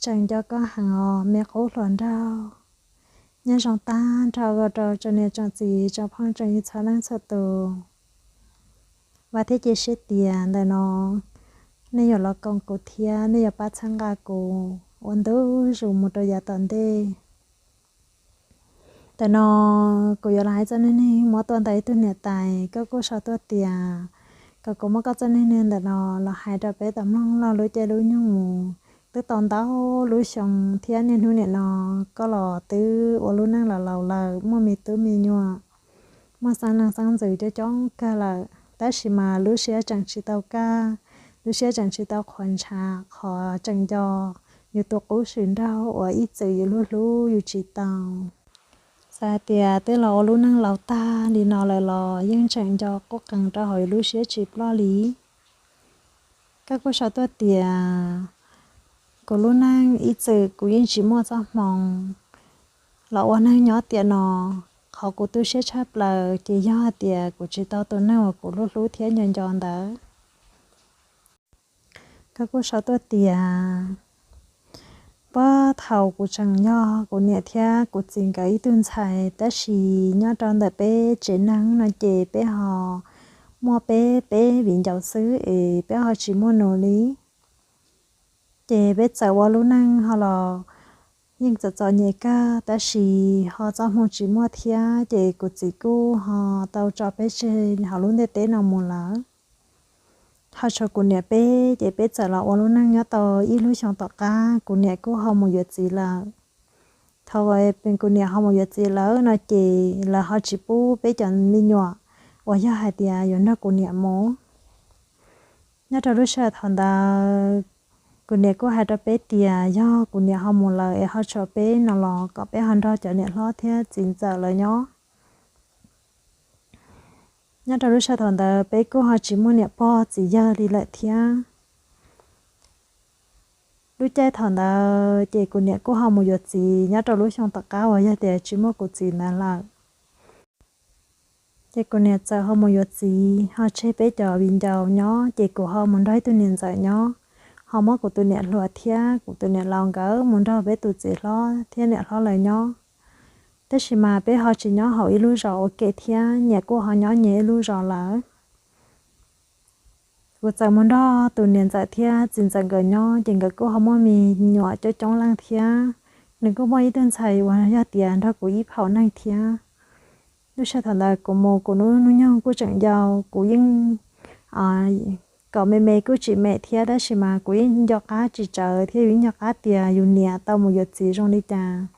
Tseem nco koj heev os me qub hluas nraug. Nyob zoo tag nrho rau tsoom niam tsoom txiv tsoom phooj tsoom ywg txhua leej txhua tus. Vam thiab cia siab tias ntawm no nej yuav los koom kuv thiab nej yuav pab txhawb nqa kuv ua ntu zus mus rau yav tom ntej. Ntawm no kuv yuav los hais txoj neej neeg muab tuaj ntawm ib tug niam tais, koj kuj sau tuaj tias kom kuv muab koj txoj neej neeg ntawm no los hais rau peb tau mloog lub caij lub nyoog mus. Twb tau ntau lub xyoo thiab niaj hnub nim no koj los twb ua lub neej los laus lawm, muaj me tub me nyuam, muaj xeeb leej xeeb ntxwv coob coob kawg lawm, tab sis mas lub siab tseem tsis tau kaj, lub siab tseem tsis tau qhuav ntshav qhov tseem nco yus tus qub hluas nraug uas ib txwm yus hlub hlub yus tsis tau. Xav hais tias twb los ua lub neej laus tag li no lawm los yeej tseem nco qub qees rau hauv yus lub siab tsis ploj li. Koj kuj sau tuaj tias kuv lub neej ib txwm kuv yeej tsis muaj txoj hmoo los ua neeg nyob tiam no. Qhov kuv tu siab tshaj plaws ces yog hais tias kuv tsis tau tus neeg uas kuv hlub hlub thiab nco nco ntawd. Koj kuj sau tuaj tias puag thaum kuv tseem yog kuv niam thiab kuv txiv nkawd ib tug ntxhais, tab sis nyob rau ntawm peb tsev neeg no ces peb ho muaj peb peb viv ncaus xwb es peb ho tsis muaj nus li. Ces peb txawm ua lub neej ho los yeej txom txom nyem kawg, tab sis ho txoj hmoo tsis muaj thiab ces kuv txiv kuj ho tau tso peb tseg hauv lub ntiaj teb no mus lawm. Ho tshuav kuv niam peb ces peb txawm los ua lub neej nyob tau ib lub xyoo tom qab kuv niam kuj ho mus yuav txiv lawm. Thaum kuv niam ho mus yuav txiv lawm no ces lawv ho tsis pub peb cov me nyuam uas yog hais tias yuav nrog kuv niam mus. Nyob rau lub sij hawm thaum ntawd kuv niam kuj hais rau peb tias yog kuv niam ho mus lawm es ho tshuav peb no los kom peb ho nrog cov niam hlob thiab txiv ntxawm lawv nyob. Nyob rau lub sij hawm thaum ntawd peb kuj ho tsis muaj niam pog txiv yawg li lawm thiab. Lub caij thaum ntawd ces kuv niam kuj ho mus yuav txiv nyob rau lub xyoo tom qab uas yog tias tsis muaj kuv txiv ntawd lawm. Ces kuv niam txawm ho mus yuav txiv ho tseg peb cov viv ncaus nyob ces kuv ho mus nrog ib tug niam ntxawm nyob, ho muab kuv tus niam hluas thiab kuv tus niam laus nkawd mus nrog peb tus txiv hlob thiab niam hlob lawv nyob. Tab sis mas peb ho tsis nyob hauv ib lub zos ua ke thiab, nyias kuj ho nyob nyias ib lub zos lawm. Kuv txawm mus nrog tus niam ntxawm thiab txiv ntxawm nkawd nyob ces nkawd kuj ho muaj me nyuam coob coob leej thiab. Nws kuj muaj ib tug ntxhais uas yog tias nrog kuv ib phaum neeg thiab. Lub sij hawm thaum ntawd kuv mus kuv lub hnub nyoog kuj tseem yau, kuv yeej kom me me kuj tsis mem thiab, tab sis mas kuv yeej nco qab tsis tsawg thiab yus yeej nco qab tias yus niam tau mus yuav txiv zoo li cas,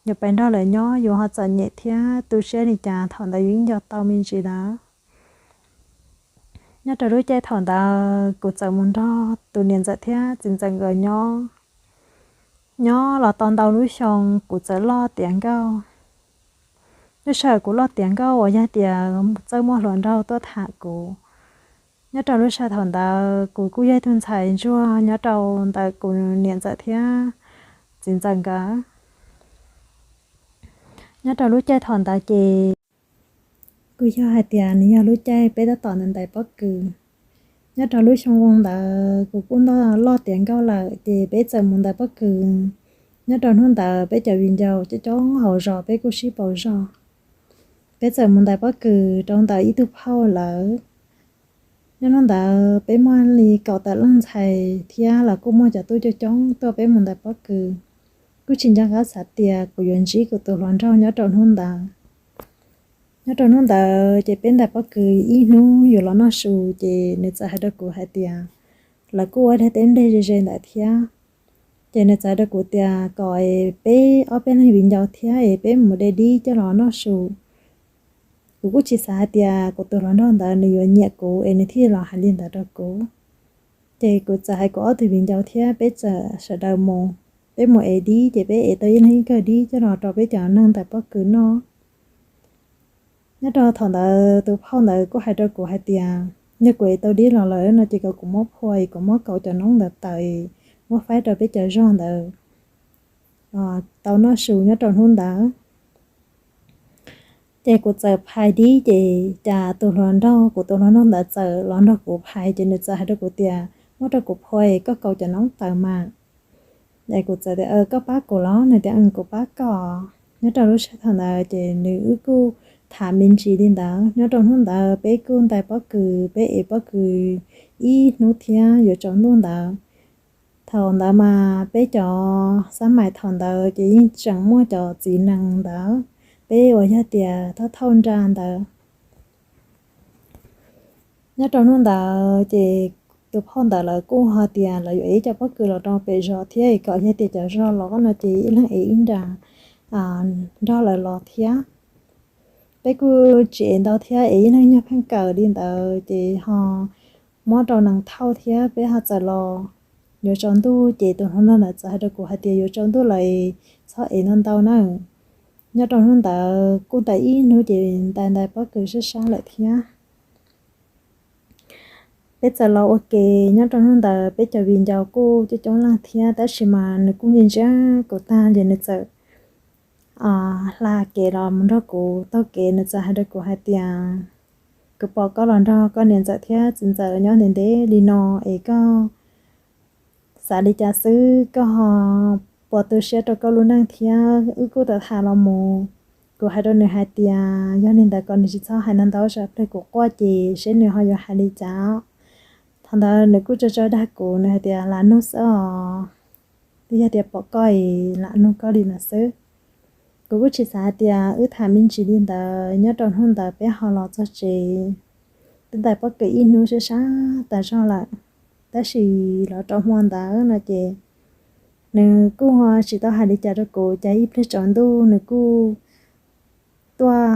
yus pais nrog lawv nyob yus ho txom nyem thiab tu siab li cas, thaum ntawd yus yeej nco tau me ntsis lawm. Nyob rau lub caij thaum ntawd kuv txawm mus nrog tus niam ntxawm thiab txiv ntxawm nkawd nyob. Nyob los tau ntau lub xyoo kuv txawm loj tiav nkauj. Lub sij hawm kuv loj tiav nkauj uas yog tias txawj muaj hluas nraug tuaj tham kuv. Nyob rau lub sij hawm thaum ntawd kuv kuj yog ib tug ntxhais ntsuag nyob rau ntawm kuv niam ntxawm thiab txiv ntxawm nkawd. Nyob rau lub caij thaum ntawd ces kuj yog hais tias nws yog lub caij peb tab tom ntais pob kws. Nyob rau lub xyoo ntawd kuv kuj loj tiav nkauj lawm ces peb txawm mus ntais pob kws. Nyob rau hnub ntawd peb cov viv ncaus coob coob hauv zos peb kuj sib pauv zog. Peb txawm mus ntais pob kws rau ntawm ib tug phauj lawv. Nyob hnub ntawd peb muaj li kaum tawm leej ntxhais thiab los kuj muaj cov tub coob coob tuaj peb mus ntais pob kws. Kuj tsis nco qab xav tias kuv yuav ntsib kuv tus hluas nraug nyob rau hnub ntawd. Nyob rau hnub ntawd ces peb ntais pob kws ib hnub yuav los noj su ces nws txawm hais rau kuv hais tias lawv kuj ua daim teb nplej ze ze ntawd thiab. Ces nws txawm hais rau kuv tias kom peb ob peb leeg viv ncaus thiab es peb mus de dib coj los noj su. Kuv kuj tsis xav hais tias kuv tus hluas nraug ntawd nws yuav nyiam kuv es nws thiaj los hais li ntawd rau kuv. Ces kuv txawm hais kuv ob tug viv ncaus thiab peb txawm sawv daws mus, peb mus ev dib ces peb ev tau ib leeg ib kawm dib coj los rau peb cov neeg ntais pob kws noj. Nyob rau thaum ntawd tus phauj ntawd kuj hais rau kuv hais tias yog kuv ev tau dib los lawm no ces kom kuv muab phua es kuv muab kaus cov noob ntawd tawm es muab faib rau peb cov zog ntawd tau noj su nyob rau hnub ntawd. Ces kuv txawm phais dib ces cas tus hluas nraug, kuv tus hluas nraug ntawd txawm los nrog kuv phais ces nws txawm hais rau kuv tias muab rau kuv phua es koj kaus cov noob tawm mas. Es kuv txawm tias, Koj pab kuv los? Nws tias, Kuv pab koj. Nyob rau lub sij hawm ntawd ces nws wb kuj tham me ntsis li ntawd. Nyob rau hnub ntawd peb kuj ntais pob kws, peb ev pob kws ib hnub thiab yuav tsaus ntuj ntawd. Thaum ntawd mas peb cov xab mais thaum ntawd ces yeej tseem muaj cov txiv nees ntawd, peb uas yog tias thauj thauj nra ntawd. Nyob rau hnub ntawd ces tus phauj ntawd lawv kuj ho tias lawv yuav ev ib co pob kws los rau pem zos thiab, kom yog tias cov zos los no ces ib leeg ev ib nra nrog lawv los thiab. Peb kuj tsis ev ntau thiab, ev ib leeg nyuag pheej kawm li ntawd ces ho muab rau nees thauj thiab peb ho txawm los. Yuav tsaus ntuj ces tus hluas nraug ntawd txawm hais rau kuv hais tias, Yuav tsaus ntuj lawm, txhob ev ntau ntau na. Nyob rau hnub ntawd kuj ntais ib hnub ces ntais ntais pob kws sab sab lawm thiab. Peb txawm los ua ke. Nyob rau hnub ntawd peb cov viv ncaus kuj coob coob leej thiab, tab sis mas nws kuj ntsia ntsia kuv tag ces nws txawm hla kev los mus nrog kuv taug kev. Nws txawm hais rau kuv hais tias, Kuv pom koj los nrog koj niam ntxawm thiab txiv ntxawm nyob ntev ntev li no es koj xav li cas xwb, koj ho puas tu siab rau koj lub neej thiab? Wb kuj tau tham los mus. Kuv hais rau nws hais tias yog li ntawd kom nws tsis txhob hais ntau ntau, tsam pliag kuv quaj ces seb nws ho yuav hais li cas. Thaum ntawd nws kuj tso tso dag kuv, nws hais tias, Lam nug xwb os, twb yog tias pom koj es lam nug koj li no xwb. Kuv kuj tsis xav hais tias wb tham me ntsis li ntawd. Nyob rau hnub ntawd peb ho los txog tsev, twb ntais pob kws ib hnub sab sab tas zog lawm. Tab sis los rau hmo ntawd no ces nws kuj tsis tau hais li cas rau kuv, cas ib pliag tsaus ntuj nws kuj tuaj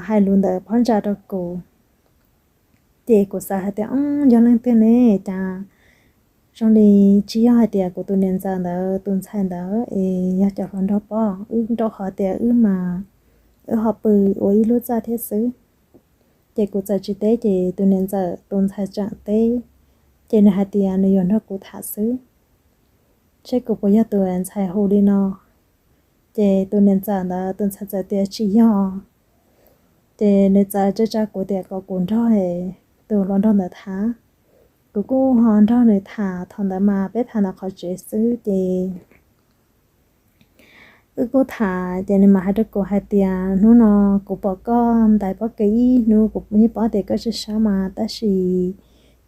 hais lus ntawm phab ntsa rau kuv. Ces kuv xav hais tias, Ob, yog leej twg ne? Cas zoo li tsis yog hais tias kuv tus niam ntxawm ntawd tus ntxhais ntawd es yog cov hluas nraug pob, wb rau qhov tias wb mas wb ho pw ua ib lub txaj thiab xwb. Ces kuv txawm tsis teb, ces tus niam ntxawm tus ntxhais tseem teb, ces nws hais tias nws yuav nrog kuv tham xwb, seb kuv puas yog tus ntxhais hu li no. Ces tus niam ntxawm ntawd tus ntxhais txawm tias tsis yog. Ces nws txawm tsa tsa kuv tias kom kuv nrog tus hluas nraug ntawd tham. Kuv kuj ho nrog nws tham, thaum ntawd mas peb tham ntawm qhov tsev xwb ces wb kuj tham ces nws mam hais rau kuv hais tias, Hnub no kuv pom koj ntais pob kws ib hnub, kuv yeej paub tias koj sab sab mas, tab sis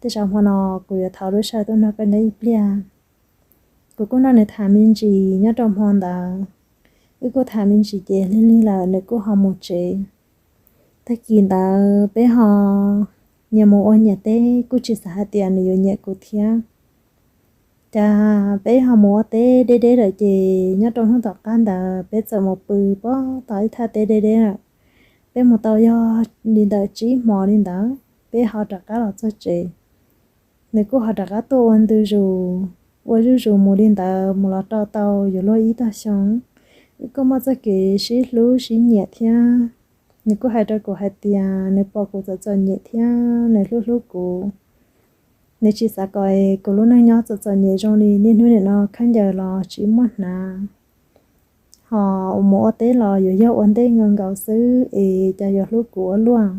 tej zaum hmo no kuv yuav thov lub sij hawm tuaj nrog koj nyob ib pliag. Kuv kuj nrog nws tham me ntsis nyob rau hmo ntawd. Wb kuj tham me ntsis ces lig lig lawm nws kuj ho mus tsev. Tag kis ntawd peb ho nyias mus ua nyias teb, kuj tsis xav hais tias nws yuav nyiam kuv thiab. Cas peb ho mus ua teb deb deb lawm ces nyob rau hnub tom qab ntawd peb txawm mus pw pob tau ib thaj teb deb deb lawm. Peb mus tau yog li ntawm tsib hmo li ntawd peb ho rov qab los txog tsev. Nws kuj ho rov qab tuaj ua ntu zus, ua zuj zus mus li ntawd mus los rau tau yuav luag ib tog xyoo. Wb kuj muaj txoj kev sib hlub sib nyiam thiab. Nws kuj hais rau kuv hais tias nws pom kuv txom txom nyem thiab nws hlub hlub kuv. Nws tsis xav kom kuv lub neej nyob txom txom nyem zoo li niaj hnub nim no khaub ncaws los tsis muaj hnav, ho mus ua teb los yuav yog ua ntej nkaus nkaus xwb es cas yuav hlub kuv ua luaj.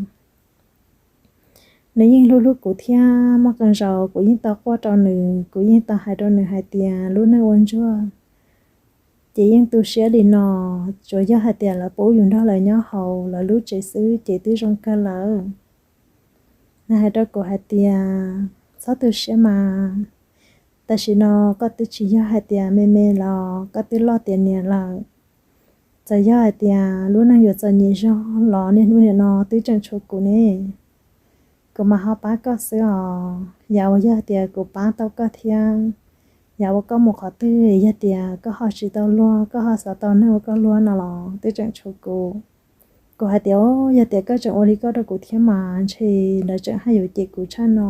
Nws yeej hlub hlub kuv thiab muaj qee zaus kuv yeej tau quaj rau nws, kuv yeej tau hais rau nws hais tias lub neej ua ntsuag ces yeej tu siab li no, tsuas yog hais tias lawv pub yus nrog lawv nyob hauv lawv lub tsev xwb ces twb zoo kawg lawm. Nws hais rau kuv hais tias txhob tu siab mas, tam sim no koj twb tsis yog hais tias me me los koj twb loj tiav niam lawm. Txawm yog hais tias lub neej yuav txom nyem zog los niaj hnub nim no twb tseem tshuav kuv ne, kuv mas ho pab koj xwb os. Yam uas yog tias kuv pab tau koj thiab, yam uas koj mus qhov twg yog tias koj ho tsis tau luag, koj ho xav tau neeg ua koj luag no los twb tseem tshuav kuv. Kuv hais tias, Yog tias koj tseem ua li koj rau kuv thiab mas ntshe lawv tseem haj yuav cem kuv tshaj no.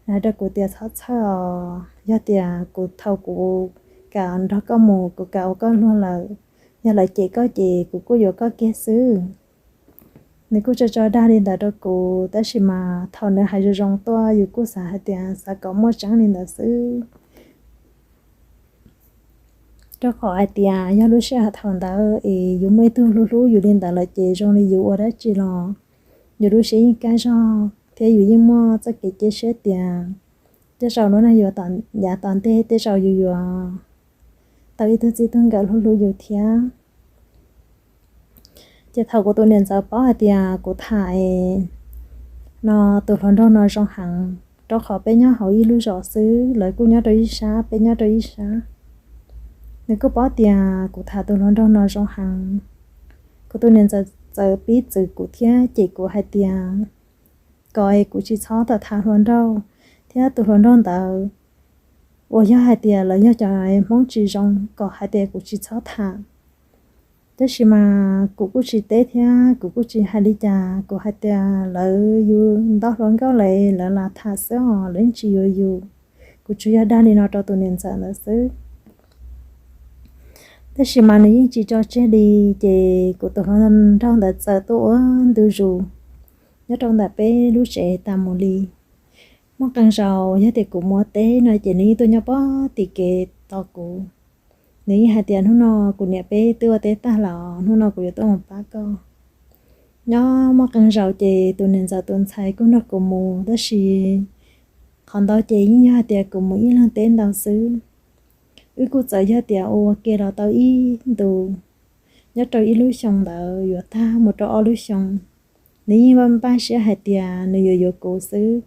Hais rau kuv tias txhob txhawj os, yog tias kuv thaum kuv kam nrog koj mus kuv kam ua koj luag lawm, yog lawv cem koj ces kuv kuj yuav koj kiag xwb. Nws kuj tso tso dag li ntawd rau kuv, tab sis mas thaum nws hais zoo zoo tuaj yus kuj xav hais tias xav kom muaj tseeb li ntawd xwb. Rau qhov hais tias yog lub sij hawm thaum ntawd es yus muaj ib tug hlub hlub yus li ntawd lawm ces zoo li yus ua dab tsi los yus lub siab yeej kaj zog thiab yus yeej muaj txoj kev cia siab tias Tej zaum lub neej yuav yav tom ntej, tej zaum yus yuav tau ib tug txij tug nkawm hlub hlub yus thiab. Ces thaum kuv tus niam ntxawm paub hais tias kuv tham no tus hluas nraug no zoo heev, rau qhov peb nyob hauv ib lub zos xwb, lawv kuj nyob rau ib sab, peb nyob rau ib sab. Nws kuj paub tias kuv tham tus hluas nraug no zoo heev. Kuv tus niam ntxawm txawm pib txwv kuv thiab cem kuv hais tias kom kuv tsis txhob tham hluas nraug, thiab tus hluas nraug ntawd uas yog hais tias lawv yog cov Hmoob tsis zoo, kom hais tias kuv tsis txhob tham. Tab sis mas kuv kuj tsis teb thiab kuv kuj tsis hais li cas, kuv hais tias lawv yus ntau hluas nkauj lawm, lawv lam tham xwb os, lawv yeej tsis yuav yus. Kuv tsuas yog dag li no rau tus niam ntxawm ntawd xwb. Tab sis mas nws yeej tsis tso tseg li, ces kuv tus hluas nraug ntawd txawm tuaj ua ntu zus nyob rau ntawm peb lub tsev tas mus li. Muaj qee zaus yog tias kuv mus ua teb no ces nws yeej tuaj nyob pem tim kev tos kuv. Nws yeej hais tias hnub no kuv niam peb twb ua teb tag lawm, hnub no kuv yuav tuaj mus pab koj. Nyob muaj qee zaus ces tus niam ntxawm tus ntxhais kuj nrog kuv mus, tab sis qhov ntau ces yeej yog hais tias kuv mus ib leeg teb ntau xwb. Wb kuj txawm yog tias ua ua ke los tau ib ntus, nyob rau ib lub xyoo ntawd yuav tag mus rau ob lub xyoo. Nws yeej npaj siab hais tias nws yuav yuav kuv xwb,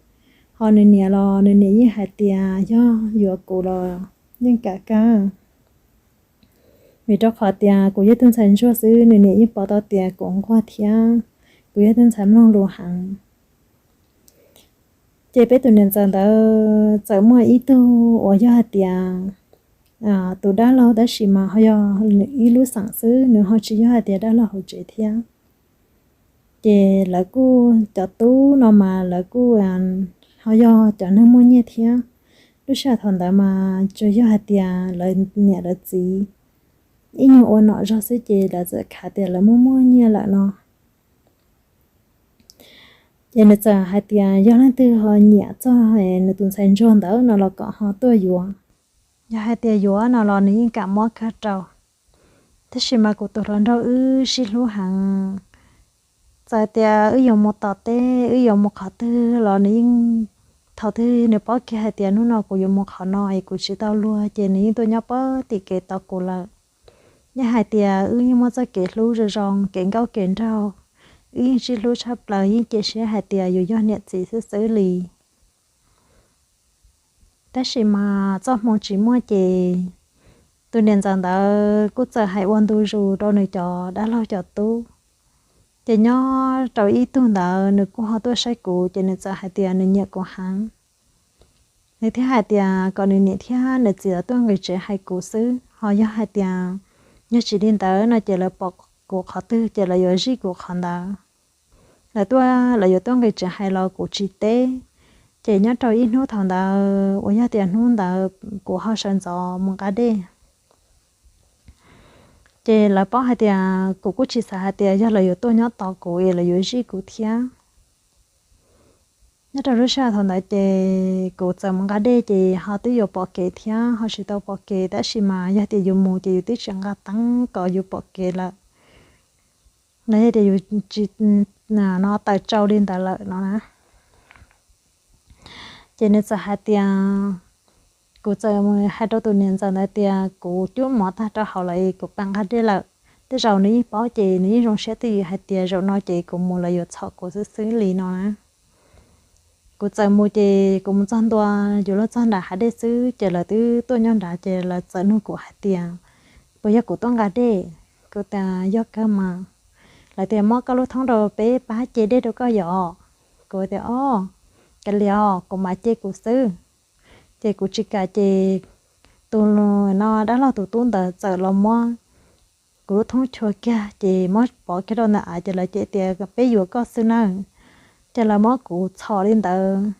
ho nws niam los nws niam yeej hais tias yog yuav kuv los yeej kam kab. Vim rau qhov tias kuv yog tus ntxhais ntsuag xwb, nws niam yeej pom tau tias kuv nquag thiab kuv yog tus ntxhais mloog lus heev. Ces peb tus niam ntxawm ntawd txawm muaj ib tug uas yog hais tias tus dab laug, tab sis mas ho yog ib lub xeem xwb, nws ho tsis yog hais tias dab laug hauv tsev thiab. Ces lawv kuj cov tub no mas lawv kuj ho yog cov neeg muaj nyiaj thiab. Lub sij hawm thaum ntawd mas tsuas yog hais tias lawv niam lawv txiv ib nyuag ua nom zog xwb ces lawv txawm khav tias lawv muaj muaj nyiaj lawm no. Ces nws txawm hais tias yog leej twg ho nyiam txog nws tus ntxhais ntsuag ntawd no los kom ho tuaj yuav. Yog hais tias yuav no los nws yeej kam muab kawg rau. Tab sis mas kuv tus hluas nraug wb sib hlub heev. Txawm tias wb yuav mus tom teb, wb yuav mus qhov twg los nws yeej, thaum twg nws paub kiag hais tias hnub no kuv yuav mus qhov no es kuv tsis tau luag ces nws yeej tuaj nyob pem tim kev tos kuv lawm. Yeej hais tias wb yeej muaj txoj kev hlub zoo zoo, kev nkauj kev nraug, wb yeej sib hlub tshaj plaws, yeej cia siab hais tias yus yog niam txiv xwb xwb li. Tab sis mas txoj hmoo tsis muaj ces tus niam ntxawm ntawd kuj txawm hais ua ntu zus rau nws cov dab laug cov tub. Ces nyob rau ib tug ntawd nws kuj ho tuaj saib kuv ces nws txawm hais tias nws nyiam kuv heev. Nws thiaj hais tias kom nws niam thiab nws txiv lawv tuaj nqis tsev hais kuv xwb, ho yog hais tias yog tsis li ntawd no ces lawv pom kuv qhov twg ces lawv yuav zij kuv qhov ntawd. Lawv tuaj, lawv yuav tuaj nqis tsev hais los kuv tsis teb. Ces nyob rau ib hnub thaum ntawd uas yog tias hnub ntawd kuv ho sawv ntxov mus nqa dej. Ces lawv paub hais tias kuv kuj tsis xav hais tias yog lawv yuav tuaj nyob tos kuv es lawv yuav zij kuv thiab. Nyob rau lub sij hawm thaum ntawd ces kuv txawm mus nqa dej ces ho twb yuav pom kev thiab ho tsis tau pom kev, tab sis mas yog tias yus mus ces yus twb tsis nqa teeb kom yus pom kev lawm. No yog tias yus tsis no tawm tsau li ntawd lawm no na. Ces nws txawm hais tias, kuv txawm hais rau tus niam ntxawm ntawd tias kuv cub mov tag rau hauv lawm es kuv pais nqa dej lawm. Tej zaum nws yeej paub ces nws yeej zoo siab twj ywm hais tias zaum no ces kuv mus lawv yuav txhom kuv xwb xwb li no na. Kuv txawm mus ces kuv mus txog ntua yuav luag txog nram hav dej xwb ces lawv twb tuaj nyob nrad ces lawv txawm nug kuv hais tias puas yog kuv tuaj nqa dej. Kuv tias yog kawg mas. Lawv tias muab koj lub thoob rau peb pab ce dej rau koj yom. Kuv tias o, kav liam os, kuv mam ce kuv xwb. Ces kuv tsis kam ces tus no dab laug tus tub ntawd txawm los muab kuv lub thoob chua kiag ces muab pov kiag rau ntawm av ces lawv cem tias peb yuav koj xwb nawb. Ces lawv muab kuv txhom li ntawd.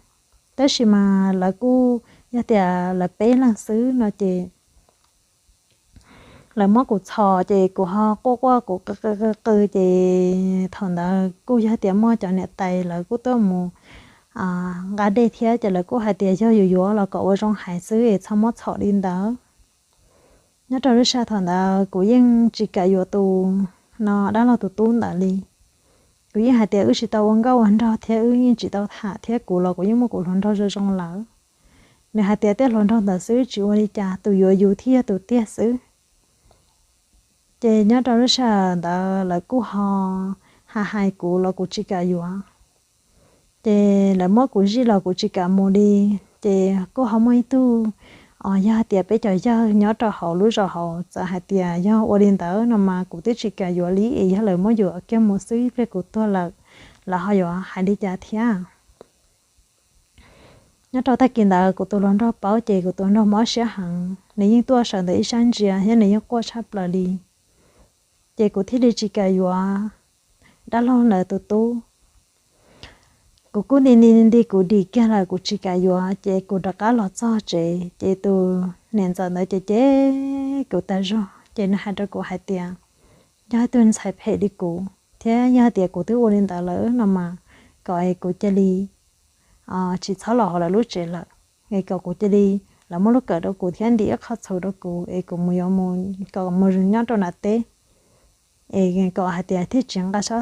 Tab sis mas lawv kuj yog tias lawv peb leeg xwb no ces lawv muab kuv txhom ces kuv ho quaj quaj kuv qw qw qw qw ces thaum ntawd kuj yog tias muaj cov niam tais lawv kuj tuaj mus nqa dej thiab ces lawv kuj hais tias yog yuav yuav los kom ua zoo hais xwb es txhob muab txhom li ntawd. Nyob rau lub sij hawm thaum ntawd kuv yeej tsis kam yuav tus no dab laug tus tub ntawd li. Kuv yeej hais tias wb tsis tau ua nkauj ua nraug thiab wb yeej tsis tau tham thiab kuv los kuv yeej muaj kuv hluas nraug zoo zoo lawm. Nws hais tias tej hluas nraug ntawd xwb tsis ua li cas, tus yuav yus thiaj yog tus tiag xwb. Ces nyob rau lub sij hawm ntawd lawv kuj ho hais hais kuv los kuv tsis kam yuav. Ces lawv muab kuv zij los kuv tsis kam mus li. Ces kuj ho muaj ib tug, yog hais tias peb cov yawg nyob rau hauv lub zos hauv txawm hais tias yog ua li ntawd no mas kuv twb tsis kam yuav li es yog lawv muab yuav kiag mus xwb ib pliag kuv tuag lawm, lawv ho yuav hais li cas thiab. Nyob rau tag kis ntawd kuv tus hluas nraug paub ces kuv tus hluas nraug mob siab heev, nws yeej tuaj sawv ntawm ib sab ntsia thiab nws yeej quaj tshaj plaws li. Ces kuv thiaj li tsis kam yuav dab laug ntawd tus tub. Kuv kuj nti nti nti kuv dim kiag lawm kuv tsis kam yuav, ces kuv rov qab los txog tsev ces tus niam ntxawm ntawd ces cem kuv tas zog, ces nws hais rau kuv hais tias yog ib tug ntxhais phem li kuv thiab yog hais tias kuv twb ua li ntawd lawm no mas kom es kuv cia li tsis txhob los hauv lawv lub tsev lawm, es kom kuv cia li, lawv muab lub kawm rau kuv thiab ntim ib qho txhuv rau kuv es kuv mus yuav mus kom mus nyob rau nram teb, es kom hais tias thiaj tsis nqa xyov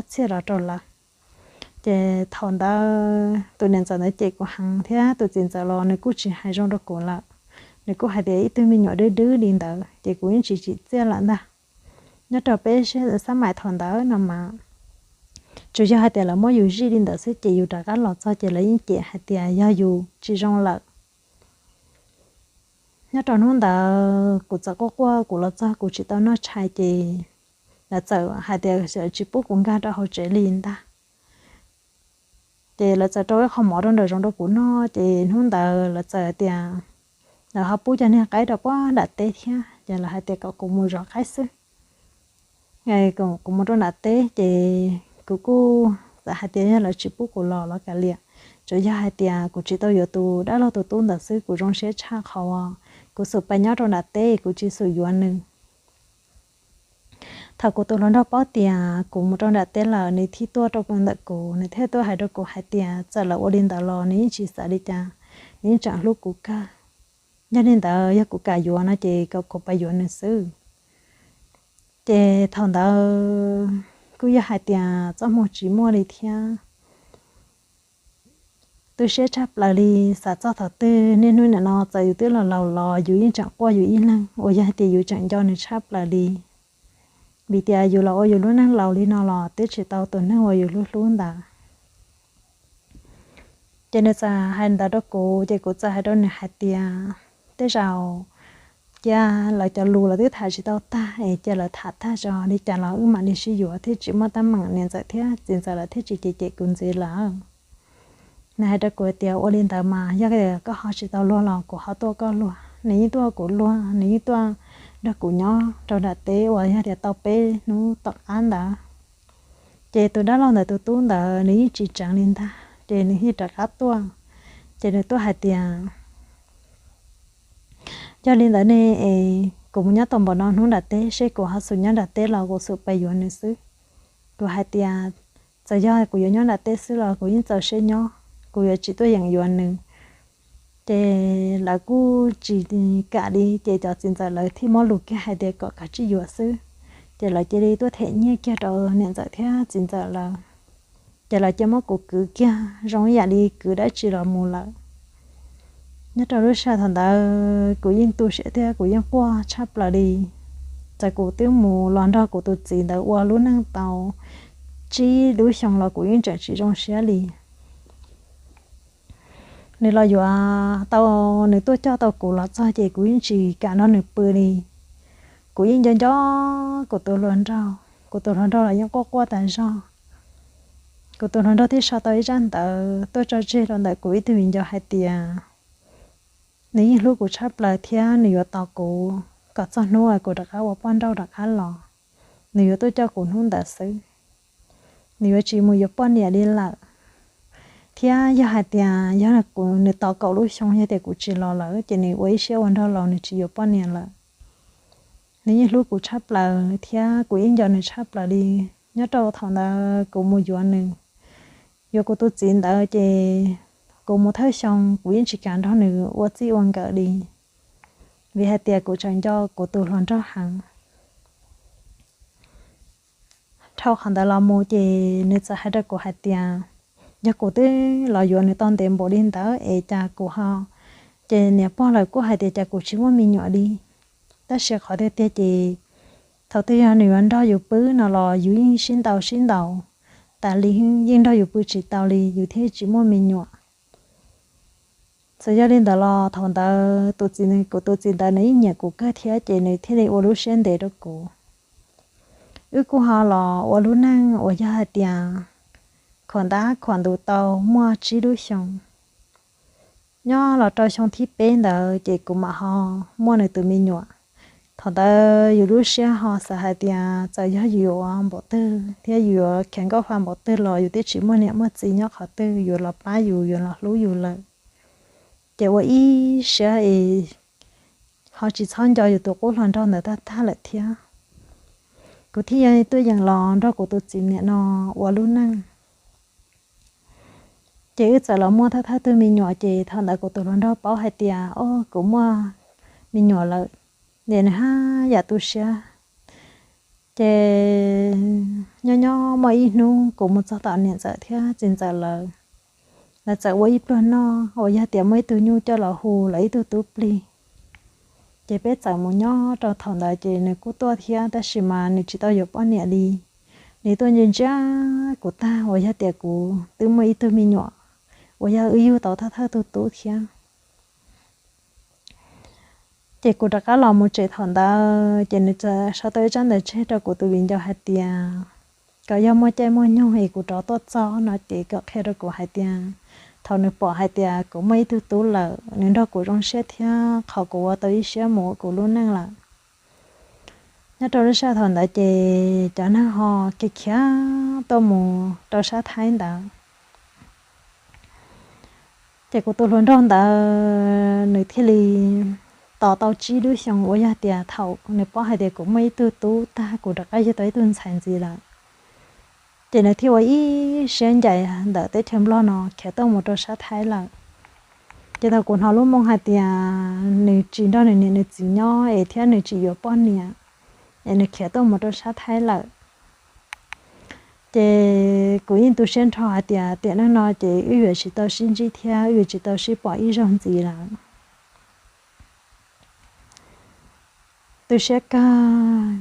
txhiaj los rau lawv. Ces thaum ntawd tus niam ntxawm ntawd cem kuv heev thiab tus txiv ntxawm los nws kuj tsis hais zoo rau kuv lawm. Nws kuj hais tias ib tug me nyuam dub dub li ntawd ces kuv yeej tsis tsim txiaj lawm ntag. Nyob rau peb xab maim thaum ntawd no mas tsuas yog hais tias lawv muab yus zij li ntawd xwb ces yus rov qab los txog ces lawv yeej cem hais tias yog yus tsis zoo lawm. Nyob rau hnub ntawd kuv txawm quaj quaj kuv los txog kuv tsis tau noj tshais ces lawv txawm hais tias tsis pub kuv nkag rau hauv tsev li ntag. Ces lawv txawm rau ib qho mov rau nram zoov rau kuv noj ces hnub ntawd lawv txawm hais tias lawv ho pub cov niag qaib rau puag nram teb thiab ces lawv hais tias kom kuv mus zov qaib xwb. Kuv mus rau nram teb ces kuv kuj txawm hais tias yog lawv tsis pub kuv los los kav liam, tsuas yog hais tias kuv tsis tau yuav tus dab laug tus tub ntawd xwb kuv zoo siab tshaj qhov uas kuv xum pais nyob rau nram teb kuv tsis xum yuav nws. Thaum kuv tus hluas nraug paub tias kuv mus rau nram teb lawm nws thiaj tuaj rau ntawm kuv, nws thiaj tuaj hais rau kuv hais tias txawm lawv ua li ntawd los nws yeej tsis xav li cas, nws yeej tseem hlub kuv kawg. Yog li ntawd yog kuv kam yuav no ces kom kuv pais yuav nws xwb. Ces thaum ntawd kuj yog hais tias txoj hmoo tsis muaj li thiab. Tu siab tshaj plaws li, xav txog thaum twg niaj hnub nim no txawm yus twb los laus los yus yeej tseem quaj yus ib leeg uas yog hais tias yus tseem nco nws tshaj plaws li. Vim tias yus los ua yus lub neej laus li no los twb tsis tau tus neeg uas yus hlub hlub ntawd. Ces nws txawm hais ntawd rau kuv ces kuv txawm hais rau nws hais tias tej zaum cia lawv cov lus lawv twb tham tsis tau tag es cia lawv tham tag tso li cas los wb mam li sib yuav thiaj tsis muaj teeb meem, niam ntxawm thiab txiv ntxawm lawv thiaj tsis cem cem kuv ntxiv lawm. Nws hais rau kuv tias ua li ntawd mas yog koj ho tsis tau luag los kuv ho tuaj koj luag. Nws yeej tuaj kuv luag, nws yeej tuaj nrog kuv nyob rau nram teb uas yog tias tau peb hnub tom qab ntawd. Ces tus dab laug ntawd tus tub ntawd nws yeej tsis tseev li ntag ces nws thiaj rov qab tuaj. Ces nws tuaj hais tias yog li ntawd ne es kuv mus nyob tau npaum no hnub nram teb seb kuv ho xum nyob nram teb los kuv xum pais yuav nws xwb. Kuv hais tias txawm yog kuv yuav nyob nram teb xwb los kuv yeej txaus siab nyob, kuv yuav tsis tuaj yeem yuav nws. Ces lawv kuj tsis kam li ces cov txiv ntxawm lawv thiaj muab lus kiag hais tias kom kav tsij yuav xwb. Ces lawv cia li tuaj them nyiaj kiag rau niam ntxawm thiab txiv ntxawm lawv. Ces lawv cia muab kuv kwv kiag zoo ib yam li kwv dab tsi los mus lawm. Nyob rau lub sij hawm thaum ntawd kuv yeej tu siab thiab kuv yeej quaj tshaj plaws li. Txawm kuv twb mus los nrog kuv tus txiv ntawd ua lub neej tau tsib lub xyoo los kuv yeej tseem tsis zoo siab li. Nws los yuav tau, nws tuaj coj tau kuv los txog ces kuv yeej tsis kam nrog nws pw li. Kuv yeej nco nco kuv tus hluas nraug, kuv tus hluas nraug los yeej quaj quaj tas zog. Kuv tus hluas nraug thiaj sau tau ib zaj ntawv tuaj tso tseg rau ntawm kuv ib tug viv ncaus hais tias nws yeej hlub kuv tshaj plaws thiab nws yuav tos kuv kom txog hnub uas kuv rov qab ua poj nrauj rov qab los, nws yuav tuaj coj kuv hnub ntawd xwb. Nws yuav tsis mus yuav poj niam li lawm. Thiab yog hais tias yog nws tos kaum lub xyoo yog tias kuv tsis los lawm ces nws ua ib siab ua nraug laus nws tsis yuav poj niam lawm. Nws yeej hlub kuv tshaj plaws thiab kuv yeej nco nws tshaj plaws li. Nyob rau thaum ntawd kuv mus yuav nws, yuav kuv tus txiv ntawd ces kuv mus thawj xyoo kuv yeej tsis kam nrog nws ua txij ua nkawm li, vim hais tias kuv tseem nco kuv tus hluas nraug heev. Dhau qhov ntawd los mus ces nws txawm hais rau kuv hais tias yog kuv twb los yuav nws tau ntev npaum li ntawd es cas kuv ho Ces niam pog lawv kuj hais tias cas kuv tsis muaj me nyuam li. Tab sis qhov tiag tiag ces thaum twg yog nws yuav nrog yus pw no los yus yeej sib ntaus sib ntaus tas li, yeej nrog yus pw tsis tau li, yus thiaj tsis muaj me nyuam. Txawm yog li ntawd los thaum ntawd tus txiv, kuv tus txiv ntawd nws yeej nyiam kuv kawg thiab ces nws thiaj li ua lub siab ntev rau kuv. Wb kuj ho los ua lub neej uas yog hais tias khuam ntab khuam ntug tau muaj tsib lub xyoo. Nyob los rau xyoo thib peb ntawd ces kuv mam ho muaj nws tus me nyuam. Thaum ntawd yus lub siab ho xav hais tias txawm yog yus yuav npaum twg thiab yus yuav khiav nkauj fa npaum twg los yus twb tsis muaj niam muaj txiv nyob qhov twg yuav los pab yus, yuav los hlub yus lawm. Ces ua ib siab es ho tsis txhob nco yus tus qub hluas nraug ntawd tag tag lawm thiab. Kuv thiaj yog tuaj yeem los nrog kuv tus txiv niam no ua lub neej. Ces wb txawm los muaj thawj thawj tug me nyuam ces thaum ntawd kuv tus hluas nraug paub hais tias, o, kuv muaj me nyuam lawm, ces nws haj yam tu siab. Ces nyob nyob muaj ib hnub kuv mus txog tom niam ntxawm thiab txiv ntxawm lawv, lawv txawm ua ib pluag noj uas yog tias muaj ib tug nyuj coj los hu lawv ib tug tub plig. Ces peb txawm mus nyob rau thaum ntawd ces nws kuj tuaj thiab tab sis mas nws tsis tau yuav poj niam li. Nws tuaj ntsia ntsia kuv tag uas yog tias kuv twb muaj ib tug me nyuam uas yog wb yug tau thawj thawj tug tub thiab. Ces kuv rov qab los mus tsev thaum ntawd ces nws txawm sau tau ib tsab ntawv tseg rau kuv tus viv ncaus hais tias kom yog muaj caij muaj nyoog es kuv rov tuaj txog no ces kom qhia rau kuv hais tias thaum nws pom hais tias kuv muaj ib tug tub lawm nws nrog kuv zoo siab thiab qhov kuv ua tau ib siab mus ua kuv lub neej lawm. Nyob rau lub sij hawm thaum ntawd ces cov neeg ho khiav khiav tuaj mus rau sab Thaib ntawd. Ces kuv tus hluas nraug ntawd nws thiaj li tos tau tsib lub xyoo uas yog tias thaum nws paub hais tias kuv muaj ib tug tub tag kuv rov qab yug tau ib tug ntxhais ntxiv lawm. Ces nws thiaj ua ib siab ncaim ntawm teb chaws Nplog no khiav tuaj mus rau sab Thaib lawm. Ces thaum kuv hnov lub moo hais tias nws tsis nrog nws niam nws txiv nyob es thiab nws tsis yuav poj niam es nws khiav tuaj mus rau sab Thaib lawm, ces kuv yeej tu siab nrho hais tias tiam neej no ces wb yuav tsis tau sib ntsib thiab wb yuav tsis tau sib pom ib zaug ntxiv lawm. Tu siab kawg,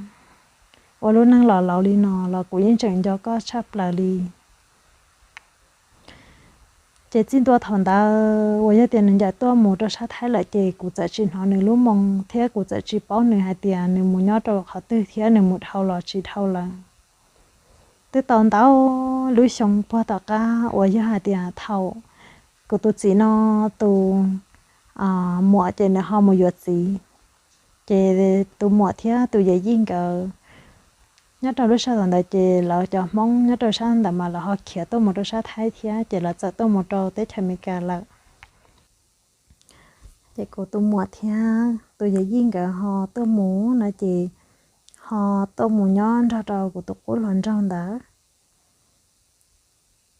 ua lub neej los laus li no los kuv yeej tseem nco koj tshaj plaws li. Ces txij ntua thaum ntawd uas yog tias nws ncaim tuaj mus rau sab Thaib lawm ces kuv txawm tsis hnov nws lub moo thiab kuv txawm tsis paub nws hais tias nws mus nyob rau qhov twg thiab nws mus dhau los tsis dhau lawm. Twb tau ntau lub xyoo puag tom qab uas yog hais tias thaum kuv tus txiv no tus muam ces nws ho mus yuav txiv, ces tus muam thiab tus yawm yij nkawd nyob rau lub sij hawm ntawd ces lawv cov Hmoob nyob rau sab ntawd mas lawv ho khiav tuaj mus rau sab Thaib thiab ces lawv txawm tuaj mus rau teb chaws Amelikas lawm. Ces kuv tus muam thiab tus yawm yij nkawd ho tuaj mus no ces ho tuaj mus nyob nrog rau kuv tus qub hluas nraug ntawd.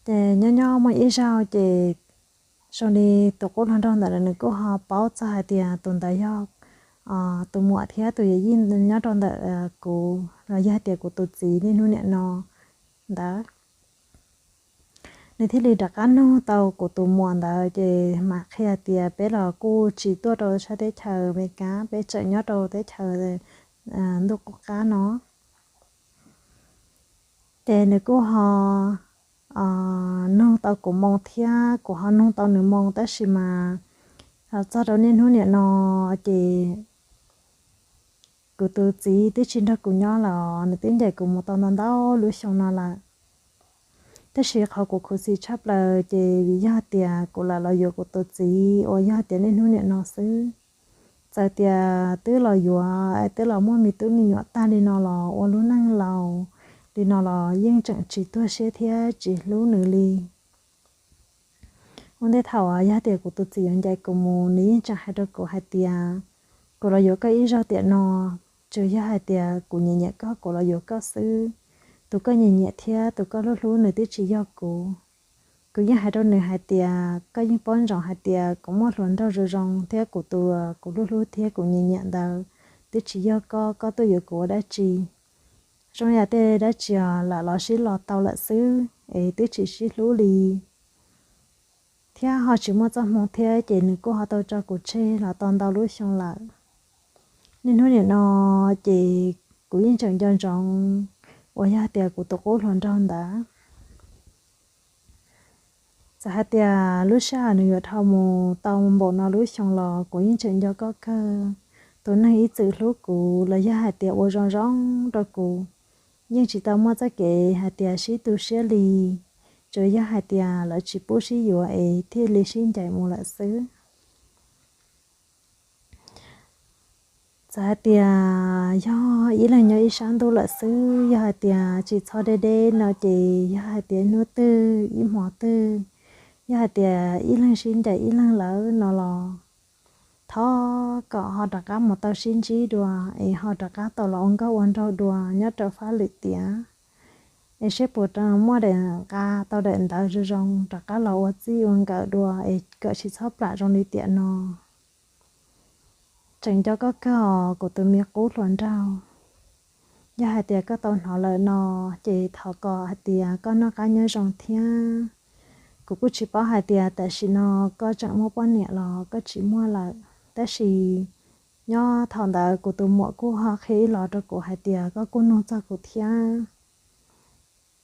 Ces nyob nyob muaj ib zaug ces zoo li tus qub hluas nraug ntawd nws kuj ho paub txog hais tias tus ntawd yog tus muam thiab tus yawm yij nyob rau ntawm kuv los yog hais tias kuv tus txiv niaj hnub niam no ntawd. Nws thiaj li rov qab nug tau kuv tus muam ntawd ces mam qhia tias peb los kuj tsis tuaj rau sab teb chaws Amelikas, peb tseem nyob rau teb chaws ntuj qub qab no. Ces nws kuj ho nug tau kuv moo thiab kuv ho nug tau nws moo, tab sis mas txog rau niaj hnub niam no ces kuv tus txiv twb tsis nrog kuv nyob los nws twb ncaim kuv mus tau ntau ntau lub xyoo no lawm. Tab sis qhov kuv khuv xim tshaj plaws ces vim yog tias kuv lam los yuav kuv tus txiv uas yog tias niaj hnub niam no xwb. Txawm tias twb los yuav, twb los muaj me tub me nyuam tag li no los ua lub neej laus li no los yeej tseem tsis tuag siab thiab tsis hlub nws li. Ua ntej thaum yog tias kuv tus txiv yuav ncaim kuv mus nws yeej tseem hais rau kuv hais tias kuv los yuav koj ib zaug tiam no, tsuas yog hais tias kuv nyiam nyiam koj kuv los yuav koj xwb. Tus koj nyiam nyiam thiab tus koj hlub hlub nws twb tsis yog kuv. Kuv yeej hais rau nws hais tias koj yeej paub ntsoov hais tias kuv muaj hluas nraug zoo zoo thiab kuv tus kuv hlub hlub thiab kuv nyiam nyiam ntawd twb tsis yog koj, koj tuaj yuav kuv ua dab tsi? Zoo yam tej dab tsi os, lam los sib los tau lawm xwb es twb tsis sib hlub li. thiab ho tsis muaj txoj hmoo thiab ces nws kuj ho tau tso kuv tseg los tau ntau lub xyoo lawm. Niaj hnub nim no ces kuv yeej tseem nco ntsoov uas yog hais tias kuv tus qub hluas nraug ntawd. Txawm hais tias lub sij hawm nws yuav dhau mus tau npaum no lub xyoo los kuv yeej tseem nco koj kawg. Tus neeg ib txwm hlub kuv los yog hais tias ua zoo zoo rau kuv, yeej tsis tau muaj txoj kev hais tias sib tu siab li, tsuas yog hais tias lawv tsis pub sib yuav es thiaj li sib ncaim mus lawm xwb. Txawm hais tias yog ib leeg nyob ib sab ntuj lawm xwb, yog hais tias tsis txhob deb deb no ces yog hais tias hnub twg ib hmo twg, yog hais tias ib leeg sib ncaim ib leeg lawm no los thov kom ho rov qab mus tau sib ntsib dua, es ho rov qab tau los ua nkauj ua nraug dua nyob rau fab lwm tiam, es seb puas muaj daim nqa tau daim ntawv zoo zoo rov qab los ua txij ua nkawm dua es kom tsis txhob plam zoo li tiam no. Tseem nco koj kawg os kuv tus me qub hluas nraug. Yog hais tias koj tau hnov lawm no ces thov kom hais tias koj noj qab nyob zoo thiab. Kuv kuj tsis paub hais tias tam sim no koj tseem muaj poj niam los koj tsis muaj lawm, tab sis nyob thaum ntawd kuv tus muam kuj ho qhia ib los rau kuv hais tias koj kuj nug txog kuv thiab,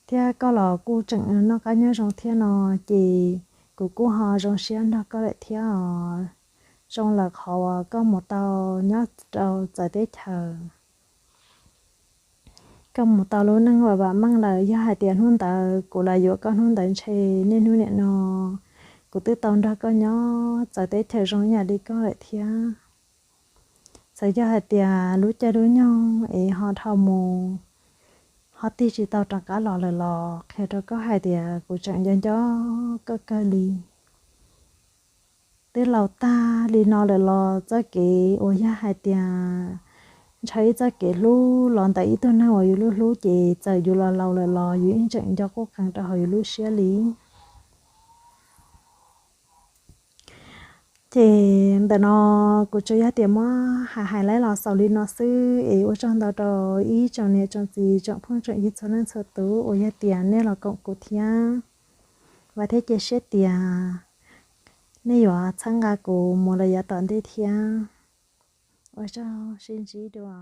thiab koj los kuj tseem noj qab nyob zoo thiab no, ces kuv kuj ho zoo siab nrog koj lawm thiab os. Zoo lawm qhov uas koj mus tau nyob rau txawv teb chaws, koj mus tau lub neej vam vam meej lawm. Yog hais tias hnub ntawd kuv los yuav koj hnub ntawd ntshe niaj hnub nim no kuv twb tau nrog koj nyob txawv teb chaws zoo ib yam li koj lawm thiab. Txawm yog hais tias lub caij lub nyoog es ho dhau mus, ho tig tsis tau rov qab los lawm los qhia rau koj hais tias kuv tseem nco nco koj kawg li. Twb laus tag li no lawm los txoj kev uas yog hais tias ntshaw ib txoj kev hlub los ntawm ib tug neeg uas yus hlub hlub ces txawm yus los laus lawm los yus yeej tseem nco quj qees rau hauv yus lub siab li. Ces ntawm no kuv tsuas yog tias muab hais hais laib los xaus li no xwb es ua tsaug ntau rau ib tsoom niam tsoom txiv tsoom phooj tsoom ywg txhua leej txhua tus uas yog tias nej los koom kuv thiab. Vam thiab cia siab tias nej yuav txhawb nqa kuv mus lawm yav tom ntej thiab. Ua tsaug, sib ntsib dua.